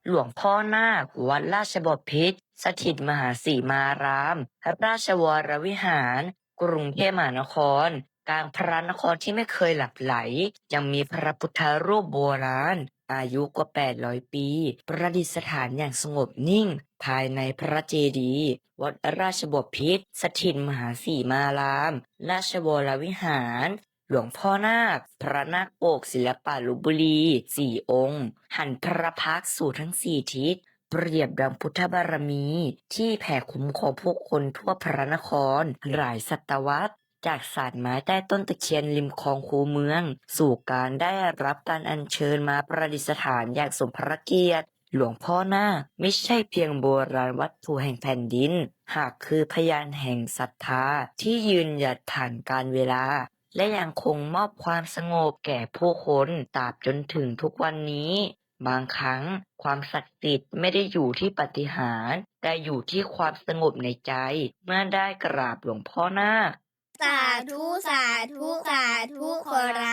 ຫຼວງພໍ່ນາກ ວັດລາຊະບໍພິດ ສະຖິດມະຫາສີມາຣາມ ລາຊະວໍລະວິຫານ ກຸງເທບມະຫານະຄອນ ກາງພະນະຄອນທີ່ໄມ່ເຄີຍຫຼັບໄຫຼ ຍັງມີພະພຸດທະຮູບໂບລານ ອາຍຸກວ່າແປດຮ້ອຍປີ ປະດິດສະຖານຢ່າງສະຫງົບນິ່ງ ພາຍໃນພະເຈດີ ວັດລາຊະບໍພິດ ສະຖິດມະຫາສີມາຣາມ ລາຊະວໍລະວິຫານ. ຫຼວງພໍ່ນາກ ພະນາກປົກສິລະປະລົບບຸລີ ສີ່ອົງ ຫັນພະພັກສູ່ທັງສີ່ທິດ ປຽບດັ່ງພຸດທະບາລະມີ ທີ່ແຜ່ຄຸ້ມຄອງຜູ້ຄົນທົ່ວພະນະຄອນຫຼາຍສະຕະວັດ ຈາກສານໄມ້ໃຕ້ຕົ້ນຕະຄຽນລິມຄອງຄູເມືອງ ສູ່ການໄດ້ຮັບການອັນເຊີນມາປະດິດສະຖານຢ່າງສົມພະກຽດ. ຫຼວງພໍ່ນາກ ໄມ່ໃຊ່ພຽງໂບລານວັດຖຸແຫ່ງແຜ່ນດິນ ຫາກຄືພະຍານແຫ່ງສັດທາທີ່ຢືນຢັດຜ່ານການເວລາ ແລະ ຍັງຄົງມອບຄວາມສະຫງົບແກ່ຜູ້ຄົນຕາບຈົນເຖິງທຸກວັນນີ້. ບາງຄັ້ງ ຄວາມສັກສິດໄມ່ໄດ້ຢູ່ທີ່ປາຕິຫານ ແຕ່ຢູ່ທີ່ຄວາມສະຫງົບໃນໃຈ ເມື່ອໄດ້ກາບຫຼວງພໍ່ນາກ. ສາທຸ ສາທຸ ສາທຸ ຂໍລາ